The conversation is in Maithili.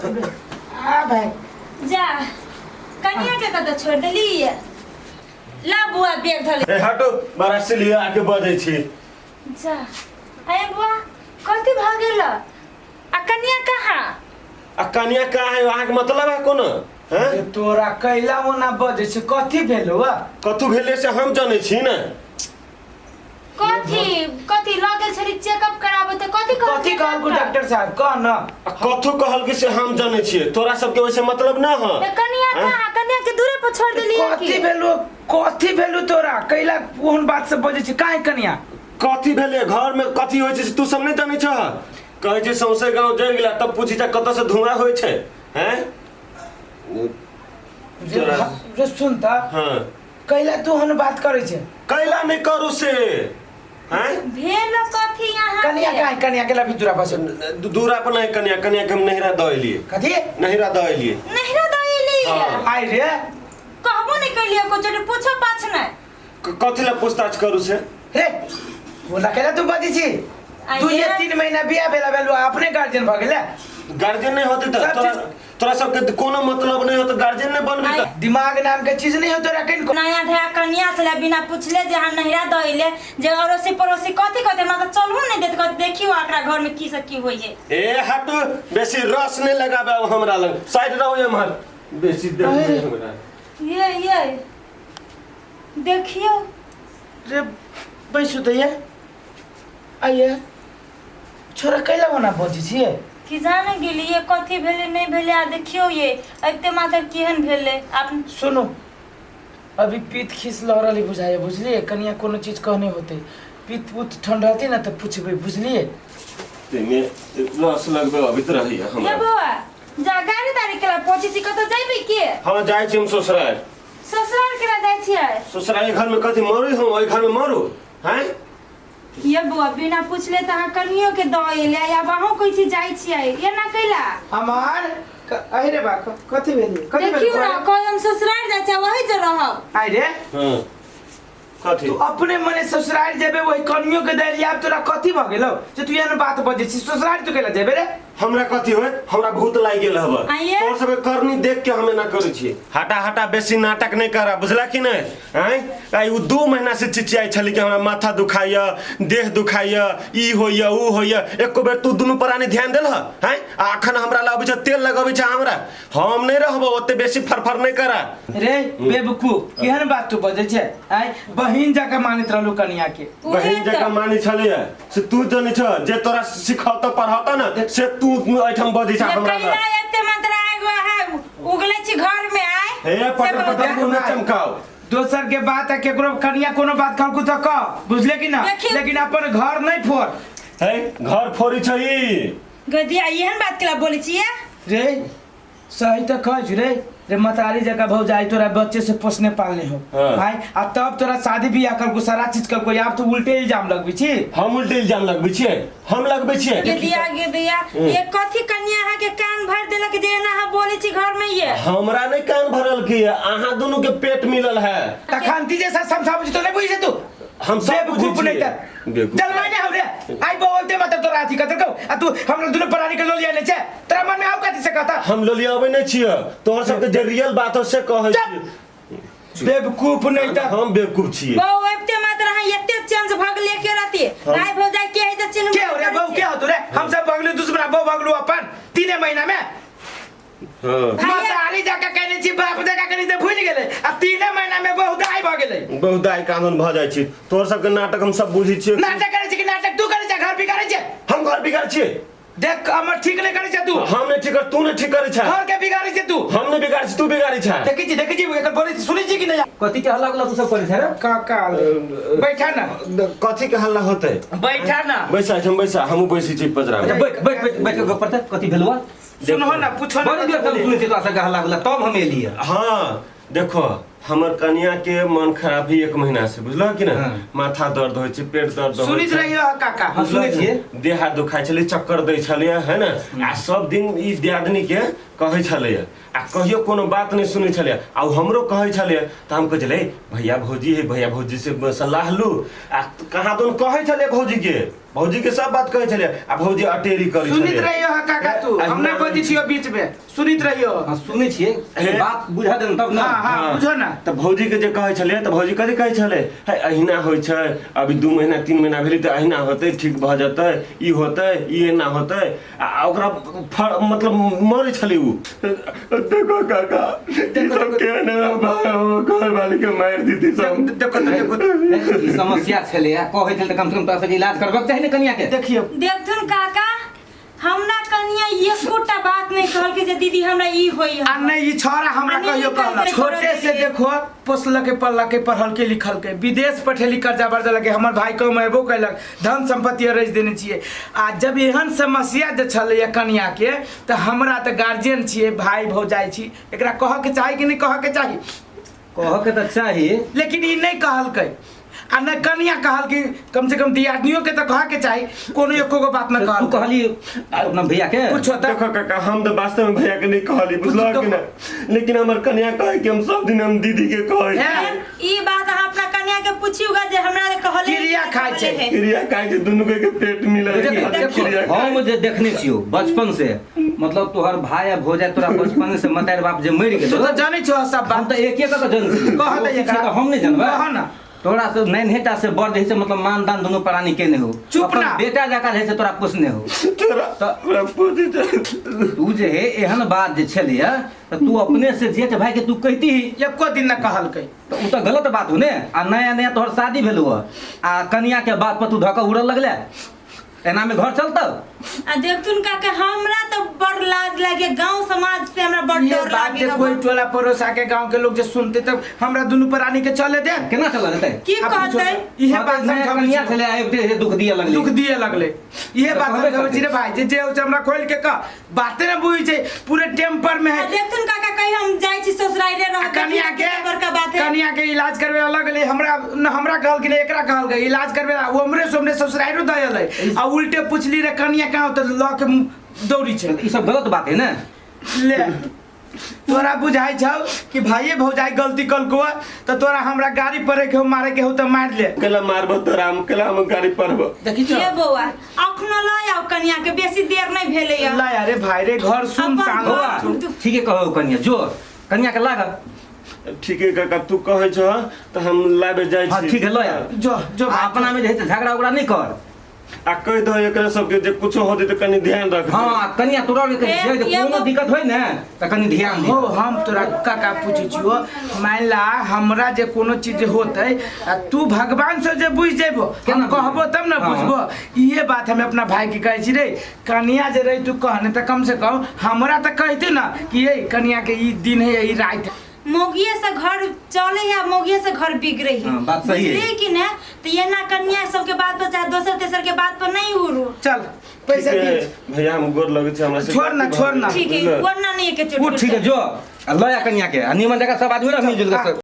आ भाई जा कनिया के कतऽ छोड़ देली ला बुआ बैग धले ए हटो बड़ा सिलिया आके बजै छी जा अरे बुआ कथी भऽ गेल आ कनिया कहाँ आ कनिया का है अहाँके मतलब है कोनो हैं ए, तोरा कैला ओना बजै छै कथी भेलौ आ कथू भेलै से हम जनै छी ने कथी कथी लऽ गेल छली चेकअप कराबे तऽ कथी कहलकै कथी कहलकौ डॉक्टर साहब कह न आ कथू कहल कि से हम जनै छियै तोरा सबके ओइसे मतलब ना ह तऽ कनिया कहाँ कनिया के दूरे पर छोड़ देली कथी भेलौ कथी भेलौ तोरा कैला ओहन बात से बजै छै काहे कनिया कथी भेलै घर में कथी होइ छै से तू सब नहि जनै छह कहै छै सौंसे गाँव जरि गेला तब पूछी जा कतऽ से धुआं होइ छै हैं रे रे सुन त हाँ कैला तू ओहन बात करै छै कैला नहि करू से हैं भेल कथी यहाँ कनिया काहे कनिया के लभी दूरा बस दूरा पर नहीं कनिया कनिया के हम नहिरा दऽ एलियै कथी नहिरा दऽ एलियै नहिरा दऽ एली हाँ। आइ रे कहबो नहि कैलियै कुछ पूछो पाछ नहि कथी लए पूछताछ करू से रे बोला कैला तू बजै छी आइ दुइये रे। 3 महीना बियाह भेला भेलु अपने गार्जियन भऽ गेलै गार्जियन नहीं होते तऽ सब तोरा चीज- तोरा सबके कोनो मतलब नहीं होते गार्जियन नहीं बनबी तऽ दिमाग नाम के चीज नहीं हो तोरा किनको नया धया कनिया छलै बिना पूछले जे अहाँ नहिरा दऽ अइले जे अड़ोसी पड़ोसी कथी कहते हमरा तऽ चलहु नहि देत कहते देखियौ एकरा घरमे की से की होइ है ए हट बेसी रस नहीं लगाबे अब हमरा लग साइड रहो एम्हर बेसी देख अरे। हमरा ये देखियौ रे बैसु त ये आइए छोरा कैला ओना बजै छियै कि जाने गेलियै कथी भेलै नहि भेलै आ देखियौ ये अबिते मात्र केहन भेलै आब सुनू अभी पीत खीस लहरल बुझाइए बुझलियै कनिया कोनो चीज कहने होतै पीत उत ठंड रहतै ने तऽ पुछबै बुझलियै ताहिमे रस लगबे अबैत रहैया ये हमरा बौआ जा गाड़ी ताड़ी केला पहुँचै छी कतऽ जइबै के हम जाइ छी हम ससुराल ससुराल केला जाइ छियै ससुराल घर में कथी मरू हम ओहि घर में मरू हैं ये बौआ बिना पूछले तऽ अहाँ कनियो के दऽ एलै आब अहूँ कहै छी जाइ छियै एना कैला हमार अहि रे बा कथी भेलै कथी देखियौ भेलै ने कहै हम ससुराल जाइ छियै वही जे रहब आइ रे हाँ कथी तू अपने मने ससुराल जेबे वही कनियो के देलियै आब तोरा कथी भऽ गेलौ जे तू एहन बात बजै छी ससुराल तू कैला जेबे रे हमरा कथी होय हमरा भूत लागि गेल हब आइए। तोर सबके करनी देख के हम एना करै छियै हटा हटा बेसी नाटक नहि करा बुझला कि नहि आँय आइ ओ 2 महीना से चिचियाइ छली कि हमरा माथा दुखाइया देह दुखाइया ई होइया ऊ होइया एको बेर तू दुनू प्राणी ध्यान देलह आँय आ अखन हमरा लग अबै छै तेल लगबै छै हमरा हम नहि रहबो ओते बेसी फरफर नहि करा रे बेवकूफ केहन बात तू बजै छै आँय बहिन जकाँ मानैत रहलू कनिया के बहिन जकाँ मानै छलैया से तू जनै छ जे तोरा सिखौता पढ़ौता ने से तू एहिठाम बजै छ हमरा कैला लग एते मंत्र आगो अहाँ उगले छी घर में आय हे पटर पटर मुँह न चमकाओ दोसर के बात है केकरो कनिया कोनो बात कहलकू तऽ कह बुझले कि ना देखियौ। लेकिन अपन घर नहीं फोड़ है घर फोड़ी छ ई गदिया एहन बात केला बोलै छियै रे सही तऽ कहै छु रे रे मतारी जकाँ भौजाई तोरा बच्चे से पोसने पालने हो हाँ। भाई आ तब तोरा शादी बियाह करको सारा चीज करको आब तू उल्टे इल्जाम लगबै छी हम उल्टे इल्जाम लगबै छियै हम लगबै छियै गदिया गदिया ये कथी कन्या अहाँ के कान भर देलक जे एना अहाँ बोलै छी घर में ये हमरा नहि कान भरल की अहाँ दुनू के पेट मिलल है तखन ती जैसा समझाबै छी तो नहीं बुझै तू हम सब बुझै बेवकूफ नहीं छियै। तर बेवकूफ। जलवाई नहीं हमरे आई बोलते मतलब तोरा अथी कतल कहू आ तू हमरा दुनू प्राणी के लोलिया नहीं छै तोरा मन में आउ कथी से कहता हम लोलियाबै नहि छियै तोहर सबके जे रियल बात हो से कहै चुप। छियै बेवकूफ नहीं तर हम बेवकूफ छियै बहु एते मात्र अहाँ एते चेंज भऽ गेलियै के रहती भाई भौजाई के है जे चिन्ह के हो रे बहू के हो तू रे हम सब भगलू दुश्मन बहू भगलू अपन 3 महीना में महतारी जकाँ कहने छी बाप जकाँ कहने छी भूलि गेलै आ 3 महीना में बहु दाइ भऽ गेलै बहुत दाइ कानून भऽ जाइ छै तोहर सबके नाटक हम सब बुझै छियै नाटक करै छी कि नाटक तू करै छै घर बिगाड़ै छै हम घर बिगाड़ छियै देख हमर ठीक नहि करै छै तू हम नहि ठीक कर तू नहि ठीक करै छै घर के बिगाड़ै छै तू हम नहि बिगाड़ छी तू बिगाड़ै छै देखै छी देखै छी एकर बोलै छी सुनै छी कि नहि कथी के हल्ला गुल्ला तू सब करै छै रे काका बैठा ना कथी के हल्ला होतै बैठा ना बैसा हम बैसा हमहूँ बैसै छी पजरा अच्छा बैठ बैठ बैठ बैठ के गप करते कथी भेलुआ सुनहो ना पूछो ना बड़ी देर तक सुनै छियै तोरा सबके हल्ला गुल्ला तब हम एलियै हाँ देखो हमर कनिया के मन खराब है एक महीना से बुझल कि ना माथा दर्द होइ छै पेट दर्द होइ सुनित छै रहियो काका हाँ, सुनै छियै देह हाथ दुखाइ छलै चक्कर दै छलैया है ने आ सब दिन ई दियादनी के कहै छलैया आ कहियो कोनो बात नहि सुनै छलैया आ उ हमरो कहै छलैया तऽ हम कहै छलै भैया भौजी है भैया भौजी से सलाह लू आ कहाँ दोन कहै छलै भौजी के भौजी के सब बात कहै छलियै आ भौजी अटेरी करै सुनित छलियै। रहियो हा काका तू, ए, हम नहीं बजै छियो बीच में, सुनित रहियो। हाँ सुनै छियै। हे। बात बुझा देन तब ना। हाँ हाँ बुझो ना। तऽ भौजी के जे कहै छलियै तऽ भौजी कथी कहै छलै, हे अहिना होइ छै, अभी 2 महीना 3 महीना भेलै तऽ अहिना होतै, ठीक भऽ जेतै, ई होतै, ई एना होतै। आ ओकरा मतलब मरै छलै उ। देखो काका, ई सब केहन है, भाई, घर वाली के मारि दीदी सब। देखो देखो ई समस्या छलै आ कहै छलै तऽ कम से कम तोरा सबके इलाज करबाक चाही ने कनिया के। देखियो देखथुन काका, हमरा कनिया एकोटा बात नहीं कहलकै जे दीदी हमरा ई होई आ नहीं ई छोरा हमरा आ नहीं कहियो ई कहलक। कहलकै, छोटे से देखो पोसलके पललके पढ़लके लिखलके, विदेश पठेली कर्जा वर्जा लगे, हमर भाई कमेबो कैलक, धन संपत्ति अरैज देने छियै। आ जब एहन समस्या जे छलैया कनिया के तऽ हमरा तऽ गार्जियन छियै, भाई भौजाइ छी, एकरा कहऽ के चाही कि नहीं कहऽ के चाही? कहऽ के तऽ चाही, लेकिन ई नहीं कहलकै आ न कनिया कहलकै, कम से कम दियादनियो के तऽ कहऽ के चाही, कोनो एको गो बात न तू कहलकै। कहली अपना भैया के? कुछ होता। देखो काका, हम तऽ वास्तव में भैया के नहीं कहली, बुझलक कि ना, लेकिन हमर कनिया कहै कि हम सब दिन हम दीदी के कहै हे। ई बात अहाँ अपना कनिया के पूछियोगा जे हमरा कहले क्रिया खाइ छै। क्रिया खाइ छै, दुनू के पेट मिलल छै। क्रिया खाइ हम जे देखने छियौ बचपन से, मतलब तोहर भाई आ भौजाइ तोरा बचपन से मतार बाप जे मरि तू गेल, तऽ जानै छौ सब हम बात। तऽ एक एक के जन छी। कह दे एकरा। तऽ हम नहि जानबै। कह ना। तोरा से नैन्हेटा से बड़ जे से मतलब मान दान दुनू प्राणी केने हो, चुप अपन ना। बेटा जकाँ जे से तोरा पोसने हो। तोरा तोरा पोसै छै। तू जे हे एहन बात जे छलैया तऽ तू अपने से जेठ भाई के तू कहती एको दिन न कहलकै। तऽ उ तऽ गलत बात हो ने। आ नया नया तोहर शादी भेलौ आ कनिया के बात पर तू धऽ कऽ उड़ऽ लगले, एना में घर चलतौ? आ देखथुन काका, हमरा तऽ बड़ लाज लागे, गांव समाज से हमरा बड़ ये डर बात लागे। जे कोई टोला पड़ोसा के गांव के लोग जे सुनते तब हमरा दुनू प्राणी के चले दे। केना चलऽ देतै? की कहतै? इहे बात नया समझाबै कनिया छी। छलै, आबि के दुख दिए लगलै। दुख दिए लगलै। इहे तऽ बात कहबे समझाबै छी रे करतै। भाई, जे जे होइ छै हमरा खोलि के कह, बाते ने बुझै छै, पूरे टेम्पर में है। आ देखथुन काका, कहीं हम जाइ छी ससुराइरे आ रहब, कनिया के बड़का बात है। कनिया के इलाज करबे ला लगलै, हमरा न हमरा कहलखिन, एकरा कहलकै इलाज करबे ला, ओ हमरे से हमरे ससुराइरो दऽ एलै आ उल्टे पुछली रे कनिया कहाँ, तऽ लऽ के दौड़ी छै। ई सब गलत बात है ने। ले तोरा बुझाइ छौ कि भाइये भौजाइ गलती कलको तऽ तोरा हमरा गाड़ी पड़े के हो, मारे के हो तऽ मारि ले। केला मारबो तोरा, हम केला हम गाड़ी पड़बो। देखी छौ? ये बौआ अखनो लऽ आउ कनिया के, बेसी देर नहीं भेलै या। ला अरे भाई रे, घर सुनसान। बौआ ठीके कहो कनिया, जो कनिया के लागल। ठीक है काका, तू कहै छह तऽ हम लाबे जाइ हाँ छी। ठीक है, लऽ आउ। जो जो आ अपना में जे है से झगड़ा उगड़ा नहीं कर। आ कहि दहो एकरा सबके जे कुछो होतै तऽ कनि ध्यान रख। हाँ कनिया तोरा के ए, जे ये कोनो तो- दिक्कत होय ने तऽ कनि ध्यान हो दे। हम तोरा काका पूछै छियो, मान ला हमरा जे कोनो चीज होतै आ तू भगवान से जे बुझि जेबो, हम केना कहबो तब ने हाँ। बुझबो। इहे बात हम अपना भाई के कहै छी रे, कनिया जे रही तू कहने तऽ कम से कम हमरा तऽ कहती ना कि ये कनिया के ई दिन है ई रात है। मौगिए से घर चले है, मौगिए से घर बिगड़े है। हाँ, बात सही है। बुझलिए कि ने? तो ये ना कन्या सबके बात पर चाहे दोसर तेसर के बात पर नहीं उड़ू। चल पैसा ठीक है, दे। भैया हम गोर लगै छै, हमरा से छोड़ ना, छोड़ ना। ठीक है, बुझलह? वरना नहीं के चोट ठीक है, जो आ लऽ आ कनिया के आ निमन जगह सब आदमी रह मिलजुल के सब।